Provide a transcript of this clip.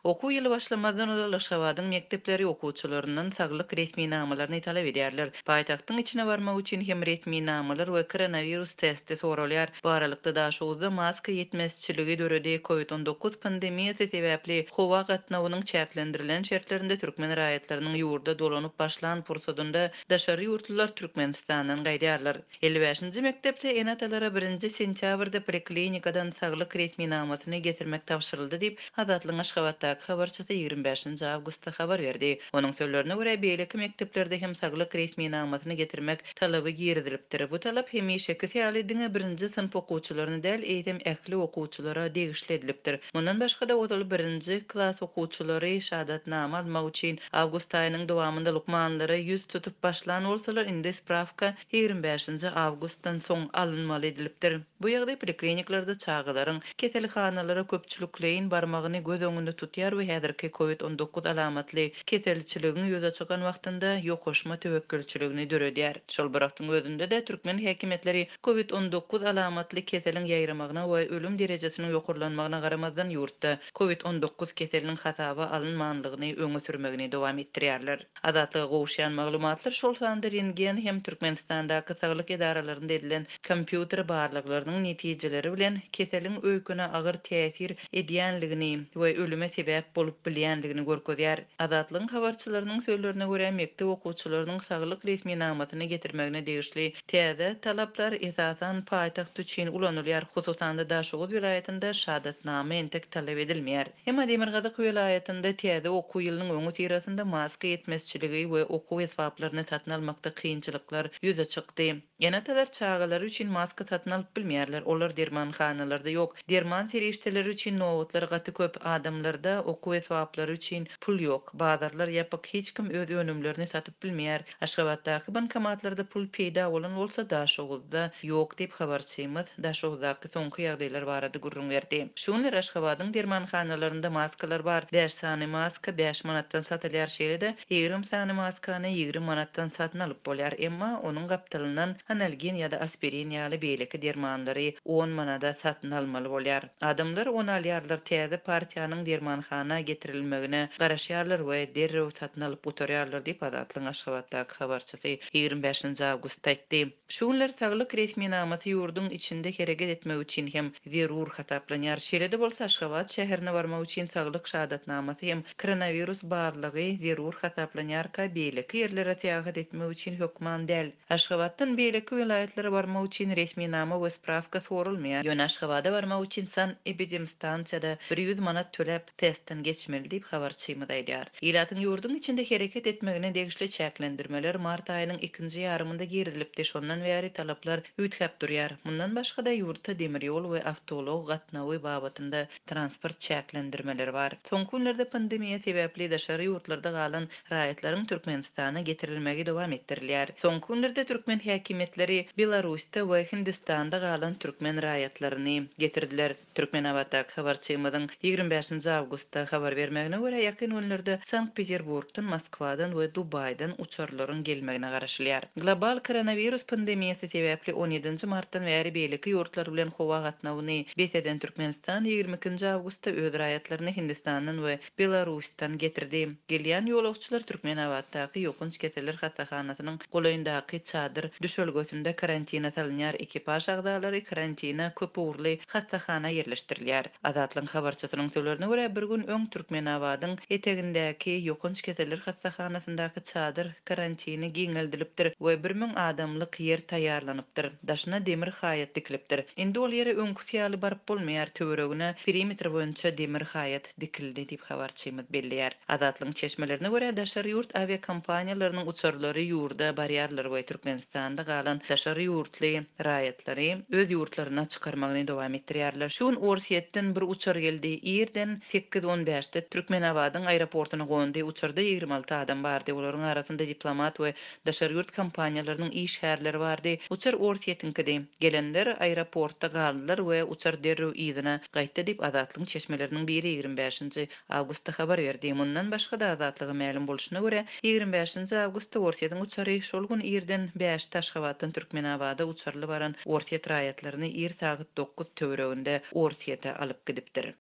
Okuw ýyly başlamazdan ozal Aşgabadyň mekdepleri okuwçylaryndan saglyk resminamalaryny talap edýärler. Paýtagtyň içine barmak üçin hem resminamalar we koronawirus testi soralýar. Bu aralykda, Daşoguzda maska ýetmezçiligi döredi. Covid 19 pandemiýasy sebäpli howa gatnawynyň çäklendirilen şertlerinde türkmen raýatlarynyň ýurda dolanyp başlan pursadynda daşary ýurtlular Türkmenistandan gaýdýarlar. 55-nji mekdepde ene-atalara birinji sentýabrda poliklinikadan saglyk resminamasyny getirmek tabşyryldy diýip, Azatlygyň Aşgabatdaky habarçysy 25-nji awgustda habar berdi. Onuň sözlerine görä, beýleki mekdeplerde hem saglyk resminamasyny getirmek talaby girizilipdir. Bu talap hemişekisi ýaly diňe birinji synp okuwçylaryna däl, eýsem ähli okuwçylara degişli edilipdir. Mundan başga-da, ozal birinji klas okuwçylary şahadatnama almak üçin awgust aýynyň dowamynda lukmanlara ýüz tutup başlan bolsalar, indi sprawka 25-nji awgustdan soň alynmaly edilipdir. Bu ýagdaý polikliniklerde çagalaryň keselhanalara köpçülikleýin barmagyny göz öňünde tutýar we häzirki Covid 19 alamatly keselçiligiň ýüze çykan wagtynda ýokaşma töwekgelçiligini döredýär. Şol bir wagtyň özünde-de, türkmen häkimiýetleri Covid 19 alamatly keseliň ýaýramagyna we ölüm derejesiniň ýokarlanmagyna garamazdan ýurtda Covid 19 keseliniň hasaba alynmanlygyny öňe sürmegini dowam etdirýärler. Azatlyga gowuşýan maglumatlar, şol sanda rentgen hem Türkmenistandaky saglyk edaralarynda edilen kompýuter barlaglarynyň netijeleri bilen keseliň öýkene agyr täsir edýänligini we ölüme sebäp bolup bilýänligini görkezýär. Azatlygyň habarçylarynyň sözlerine görä, mekdep okuwçylarynyň saglyk resminamasyny getirmegine degişli täze talaplar esasan paýtagt üçin ulanylýar, hususan-da Daşoguz welaýatynda şahadatnama entek talap edilmeýär. Emma demirgazyk welaýatynda täze okuw ýylynyň öňüsyrasynda maska ýetmezçiligi we okuw esbaplaryny satyn almakda kynçylyklar ýüze çykdy. Ene-atalar çagalary üçin maska satyn alyp bilmeýärler, olar dermanhanalarda ýok. Derman serişdeleri üçin nobatlar gaty köp, adamlarda okuw esbaplary üçin pul ýok. Bazarlar ýapyk, hiç kim öz önümlerini satyp bilmeýär. Aşgabatdaky bankomatlarda pul peýda bolan bolsa, Daşoguzda ýok diýip, habarçymyz Daşoguzdaky soňky ýagdaýlar barada gürrüň berdi. Şu günler Aşgabadyň dermanhanalarynda maskalar bar. Bäş sany maska bäş manatdan satylýar, şeýle-de 20 sany maskany 20 manatdan satyn alyp bolýar. Emma onuň gapdalyndan analgin ýa-da aspirin ýaly beýleki dermanlary on manada satyn almaly bolýar. Adamlar ony alýarlar, täze partiýanyň dermanhana getirilmegine garaşýarlar we derrew satyn alyp gutarýarlar diýip, Azatlygyň Aşgabatdaky habarçysy 25-nji awgustda aýtdy. Şu günler saglyk resminamasy ýurduň içinde hereket etmek üçin hem zerur hasaplanýar. Şeýle-de bolsa, Aşgabat şäherine barmak üçin saglyk şahadatnamasy hem koronawirus barlagy zerur hasaplanýarka, beýleki ýerlere syýahat etmek üçin hökman däl. Aşgabatdan beýleki welaýatlara barmak üçin resminama we sprawka soralmaýar. Ýöne Aşgabada barmak üçin sanepidemstansiýada 100 manat töläp, testden geçmeli diýip, habarçymyz aýdýar. Ilatyň ýurduň içinde hereket etmegine degişli çäklendirmeler mart aýynyň ikinji ýarymynda girizilipdi, şondan bäri talaplar üýtgäp durýar. Mundan başga-da, ýurtda demir ýol we awtoulag gatnawy babatynda transport çäklendirmeleri bar. Soňky günlerde pandemiýa sebäpli daşary ýurtlarda galan raýatlaryň Türkmenistana getirilmegi dowam etdirilýär. Soňky günlerde türkmen häkimiýetleri Belarusda we Hindistanda galan türkmen raýatlaryny getirdiler. Türkmenabatdaky habarçymyzyň 25-nji awgustda habar bermegine görä, ýakyn günlerde Sankt-Peterburgdan, Moskwadan we Dubaýdan uçarlaryň gelmegine garaşylýar. Global koronawirus pandemiýasy sebäpli on ýedinji martdan bäri beýleki ýurtlar bilen howa gatnawyny bes eden Türkmenistan 22-nji awgustda öz raýatlaryny Hindistandan we Belarusdan getirdi. Gelýän ýolagçylar Türkmenabatdaky ýokanç keseller hassahanasynyň golaýyndaky çadyr düşelgesinde karantina salynýar, ekipaž agzalary karantina köp ugurly hassahana ýerleşdirilýär. Azatlygyň habarçysynyň sözlerine görä, bir gün öň Türkmenabadyň etegindäki ýokanç keseller hassahanasyndaky çadyr karantini giňeldilipdir we 1000 adamlyk ýer taýýarlanypdyr. Daşyna demir haýat dikilipdir. Indi ol ýere öňküsi ýaly baryp bolmaýar, töweregine perimetr boýunça demir haýat dikildi diýip, habarçymyz belleýär. Azatlygyň çeşmelerine görä, daşary ýurt awiakompaniýalarynyň uçarlary ýurda barýarlar we Türkmenistanda galan daşary ýurtly raýatlary öz ýurtlaryna çykarmagyny dowam etdirýärler. Şu gün Orsýetden bir uçar geldi. Irden sekiz on bäşde Türkmenabadyň aeroportuna gondy. Uçarda 26 adam bardy. Olaryň arasynda diplomat we daşary ýurt kompaniýalarynyň işgärleri bardy. Uçar Orsýetiňkidi. Gelenler aeroportda galdylar we uçar derrew yzyna gaýtdy diýip, Azatlygyň çeşmeleriniň biri 25-nji awgustda habar berdi. Mundan başga-da, Azatlyga mälim bolşuna görä, 25-nji awgustda Orsýetiň uçary şol gün irden bäşde Aşgabatdan Türkmenabada uçarly baran orsýet raýatlaryny ir sagat 9 töwereginde Orsýete alyp gidipdir.